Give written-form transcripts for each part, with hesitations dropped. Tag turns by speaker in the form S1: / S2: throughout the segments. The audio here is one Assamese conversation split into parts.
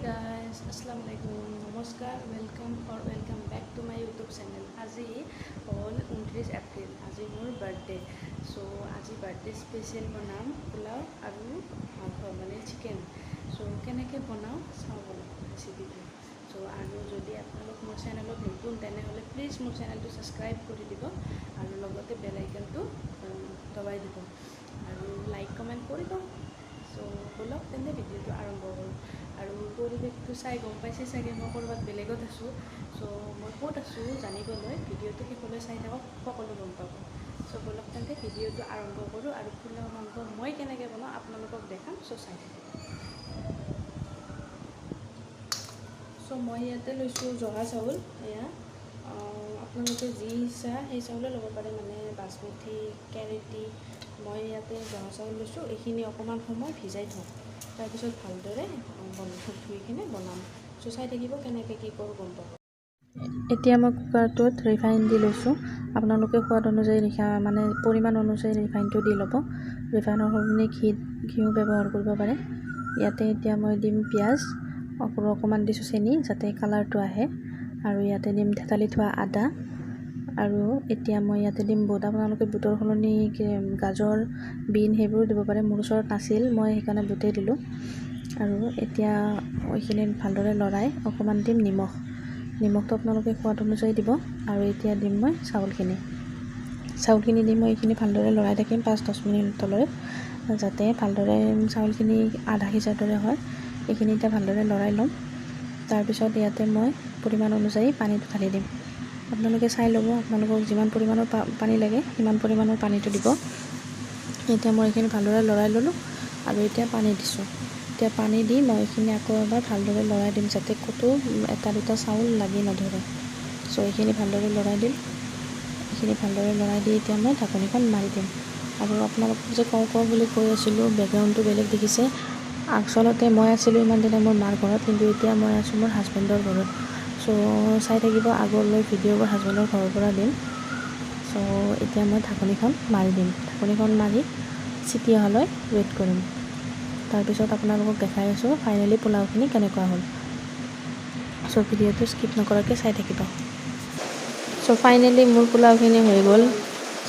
S1: গাইজ, আসসালামু আলাইকুম, নমস্কাৰ, welcome or welcome back to my YouTube channel. আজি হ'ল 29 এপ্ৰিল, আজি মোৰ বাৰ্থডে। চ' আজি বাৰ্থডে স্পেচিয়েল বনাম পোলাও আৰু মাংস, মানে চিকেন। চ' কেনেকৈ বনাওঁ চাওঁ ব'লক ৰেচিপিটো। চ' আৰু যদি আপোনালোক মোৰ চেনেলত নতুন, তেনেহ'লে প্লিজ মোৰ চেনেলটো ছাবস্ক্ৰাইব কৰি দিব আৰু লগতে বেল আইকনটো দবাই দিব আৰু লাইক কমেণ্ট কৰিব। চ' ব'লক তেন্তে ভিডিঅ'টো আৰম্ভ কৰোঁ। আৰু পৰিৱেশটো চাই গম পাইছে চাগে মই ক'ৰবাত বেলেগত আছোঁ। চ' মই ক'ত আছোঁ জানিবলৈ ভিডিঅ'টো শেষলৈ চাই থাকক, সকলো গম পাব। চ' ব'লক তেন্তে ভিডিঅ'টো আৰম্ভ কৰোঁ আৰু পোলাও মাংস মই কেনেকৈ বনাওঁ আপোনালোকক দেখাম। চ' চাই থাকিব। চ' মই ইয়াতে লৈছোঁ জহা চাউল। এয়া আপোনালোকে যি ইচ্ছা সেই চাউলে ল'ব পাৰে, মানে বাচমতি, কেৰেটি। মই ইয়াতে জহা চাউল লৈছোঁ। এইখিনি অকণমান সময় ভিজাই থওঁ, তাৰপিছত ভালদৰে ধুই কিনে বনাম। চ' চাই থাকিব কেনেকৈ কি কৰোঁ গম পাব। এতিয়া মই কুকাৰটোত ৰিফাইন দি লৈছোঁ। আপোনালোকে সোৱাদ অনুযায়ী মানে পৰিমাণ অনুযায়ী ৰিফাইনটো দি ল'ব। ৰিফাইনৰ সলনি ঘিউ ব্যৱহাৰ কৰিব পাৰে। ইয়াতে এতিয়া মই দিম পিঁয়াজ, অকণমান দিছোঁ চেনি যাতে কালাৰটো আহে। আৰু ইয়াতে দিম থেতালি থোৱা আদা। আৰু এতিয়া মই ইয়াতে দিম বুট। আপোনালোকে বুটৰ সলনি গাজৰ, বিন সেইবোৰো দিব পাৰে। মোৰ ওচৰত নাছিল, মই সেইকাৰণে বুটেই দিলোঁ। আৰু এতিয়া এইখিনি ভালদৰে লৰাই অকণমান দিম নিমখ। নিমখটো আপোনালোকে সোৱাদ অনুযায়ী দিব। আৰু এতিয়া দিম মই চাউলখিনি। চাউলখিনি দি মই এইখিনি ভালদৰে লৰাই থাকিম 5-10 মিনিটলৈ, যাতে ভালদৰে চাউলখিনি আধা সিজাৰ দৰে হয়। এইখিনি এতিয়া ভালদৰে লৰাই ল'ম। তাৰপিছত ইয়াতে মই পৰিমাণ অনুযায়ী পানীটো ঢালি দিম। আপোনালোকে চাই ল'ব, আপোনালোকক যিমান পৰিমাণৰ পানী লাগে সিমান পৰিমাণৰ পানীটো দিব। এতিয়া মই এইখিনি ভালদৰে লৰাই ল'লোঁ আৰু এতিয়া পানী দিছোঁ। এতিয়া পানী দি মই এইখিনি আকৌ এবাৰ ভালদৰে লৰাই দিম, যাতে ক'তো এটা দুটা চাউল লাগি নধৰে। চ' এইখিনি ভালদৰে লৰাই দিম। এইখিনি ভালদৰে লৰাই দি এতিয়া মই ঢাকনিখন মাৰি দিম। আৰু আপোনালোকক যে কওঁ কওঁ বুলি কৈ আছিলোঁ, বেকগ্ৰাউণ্ডটো বেলেগ দেখিছে। আচলতে মই আছিলোঁ ইমান দিনে মোৰ মাৰ ঘৰত, কিন্তু এতিয়া মই আছোঁ মোৰ হাজবেণ্ডৰ ঘৰত। চ' চাই থাকিব, আগলৈ ভিডিঅ'বোৰ হাজবেণ্ডৰ ঘৰৰ পৰা দিম। চ' এতিয়া মই ঢাকনিখন মাৰি দিম। ঢাকনিখন মাৰি চিটি অহালৈ ৱেইট কৰিম। তাৰপিছত আপোনালোকক দেখাই আছোঁ ফাইনেলি পোলাওখিনি কেনেকুৱা হ'ল। চ' ভিডিঅ'টো স্কিপ নকৰাকৈ চাই থাকিব। চ' ফাইনেলি মোৰ পোলাওখিনি হৈ গ'ল।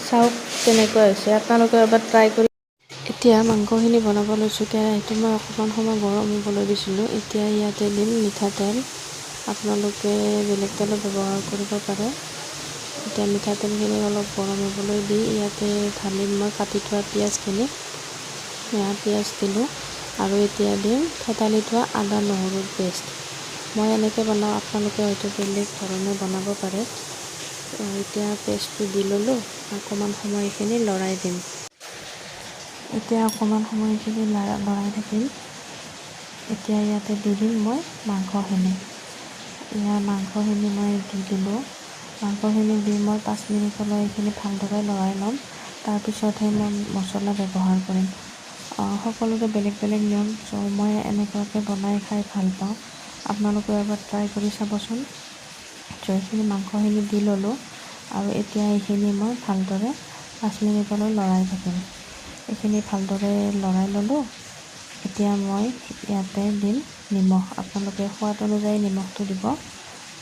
S1: চাওক কেনেকুৱা হৈছে, আপোনালোকে এবাৰ ট্ৰাই কৰি। এতিয়া মাংসখিনি বনাব লৈছোঁ। কেৰাহীটো মই অকণমান সময় গৰম হ'বলৈ দিছিলোঁ। এতিয়া ইয়াতে দিম মিঠাতেল। আপোনালোকে বেলেগ তেলো ব্যৱহাৰ কৰিব পাৰে। এতিয়া মিঠাতেলখিনি অলপ গৰম হ'বলৈ দি ইয়াতে ঢালিম মই কাটি থোৱা পিঁয়াজখিনি। এয়া পিঁয়াজ দিলোঁ। আৰু এতিয়া দিম থেতালি থোৱা আদা নহৰুৰ পেষ্ট। মই এনেকৈ বনাওঁ, আপোনালোকে হয়তো বেলেগ ধৰণে বনাব পাৰে। এতিয়া পেষ্টটো দি ল'লোঁ। অকণমান সময় এইখিনি লৰাই দিম। এতিয়া অকণমান সময় এইখিনি লৰাই থাকিম। এতিয়া ইয়াতে দি দিম মই মাংসখিনি। ইয়াৰ মাংসখিনি মই দি দিলোঁ। মাংসখিনি দি মই 5 মিনিটলৈ এইখিনি ভালদৰে লৰাই ল'ম। তাৰপিছতহে মই মছলা ব্যৱহাৰ কৰিম। সকলোৰে বেলেগ বেলেগ নিয়ম। চ' মই এনেকুৱাকৈ বনাই খাই ভাল পাওঁ। আপোনালোকেও এবাৰ ট্ৰাই কৰি চাবচোন। চ' এইখিনি মাংসখিনি দি ল'লোঁ। আৰু এতিয়া এইখিনি মই ভালদৰে 5 মিনিটলৈ লৰাই থাকিম। এইখিনি ভালদৰে লৰাই ল'লোঁ। এতিয়া মই ইয়াতে দিম নিমখ। আপোনালোকে সোৱাদ অনুযায়ী নিমখটো দিব।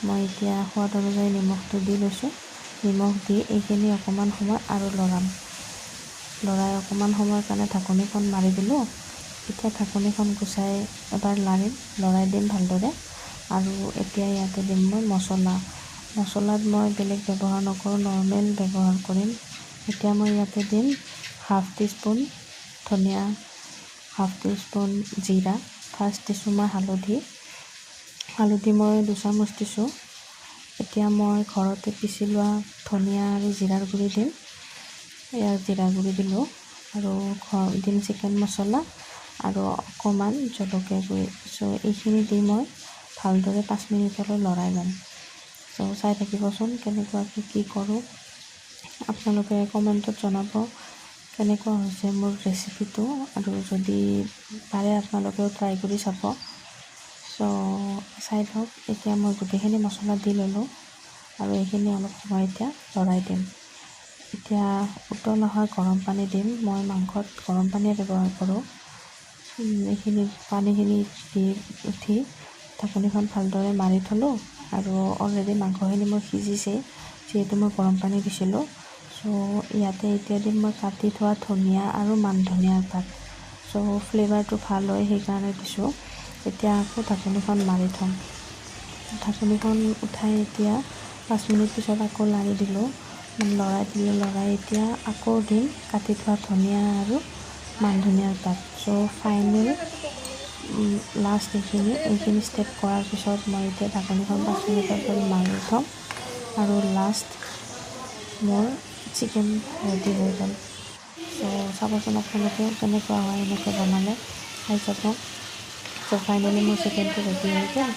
S1: মই এতিয়া সোৱাদ অনুযায়ী নিমখটো দি লৈছোঁ। নিমখ দি এইখিনি অকণমান সময় আৰু লৰাম। লৰাই অকণমান সময়ৰ কাৰণে ঢাকনিখন মাৰি দিলোঁ। এতিয়া ঢাকনিখন গুচাই এবাৰ লাৰিম, লৰাই দিম ভালদৰে। আৰু এতিয়া ইয়াতে দিম মই মছলা। মছলাত মই বেলেগ ব্যৱহাৰ নকৰোঁ, নৰ্মেল ব্যৱহাৰ কৰিম। এতিয়া মই ইয়াতে দিম 1/2 টিস্পুন ধনিয়া, 1/2 টিস্পুন জিৰা। ফাৰ্ষ্ট দিছোঁ মই হালধি। হালধি মই 2 চামুচ দিছোঁ। এতিয়া মই ঘৰতে পিচি লোৱা ধনিয়া আৰু জিৰাৰ গুড়ি দিম। ইয়াৰ জিৰা গুড়ি দিলোঁ। আৰু দিম চিকেন মছলা আৰু অকণমান জলকীয়া গুড়ি। চ' এইখিনি দি মই ভালদৰে 5 মিনিটলৈ লৰাই ল'ম। চ' চাই থাকিবচোন কেনেকুৱাকৈ কি কৰোঁ। আপোনালোকে কমেণ্টত জনাব কেনেকুৱা হৈছে মোৰ ৰেচিপিটো। আৰু যদি পাৰে আপোনালোকেও ট্ৰাই কৰি চাব। চ' চাই লওক। এতিয়া মই গোটেইখিনি মছলা দি ল'লোঁ আৰু এইখিনি অলপ সময় এতিয়া লৰাই দিম। এতিয়া উতল অহা গৰম পানী দিম। মই মাংসত গৰম পানীয়ে ব্যৱহাৰ কৰোঁ। এইখিনি পানীখিনি দি উঠি ঢাকনিখন ভালদৰে মাৰি থ'লোঁ আৰু অলৰেডি মাংসখিনি মোৰ সিজিছেই, যিহেতু মই গৰম পানী দিছিলোঁ। চ' ইয়াতে এতিয়া দিম মই কাটি থোৱা ধনিয়া আৰু মান ধনিয়াৰ পাত। চ' ফ্লেভাৰটো ভাল হয়, সেইকাৰণে দিছোঁ। এতিয়া আকৌ ঢাকনিখন মাৰি থ'ম। ঢাকনিখন উঠাই এতিয়া 5 মিনিট পিছত আকৌ লাৰি দিলোঁ, মানে লৰাই দিলোঁ। লৰাই এতিয়া আকৌ দিম কাটি থোৱা ধনিয়া আৰু মান ধনিয়াৰ পাত। চ' ফাইনেল লাষ্ট এইখিনি ষ্টেপ কৰাৰ পিছত মই এতিয়া ঢাকনিখন 5 মিনিটৰ বাবে মাৰি থ'ম আৰু লাষ্ট মোৰ চিকেন ৰেডি হৈ গ'ল। চ' চাবচোন আপোনালোকেও কেনেকুৱা হয়, এনেকৈ বনালে খাই চাব। চ' ফাইনেলি মোৰ চিকেনটো ৰেডি হৈ গ'ল।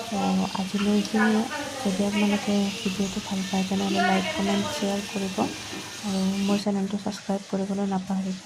S1: চ' আজিলৈ এইখিনিয়ে। যদি আপোনালোকে ভিডিঅ'টো ভাল পায়, তেনেহ'লে লাইক, কমেণ্ট, শ্বেয়াৰ কৰিব আৰু মোৰ চেনেলটো ছাবস্ক্ৰাইব কৰিবলৈ নাপাহৰিব।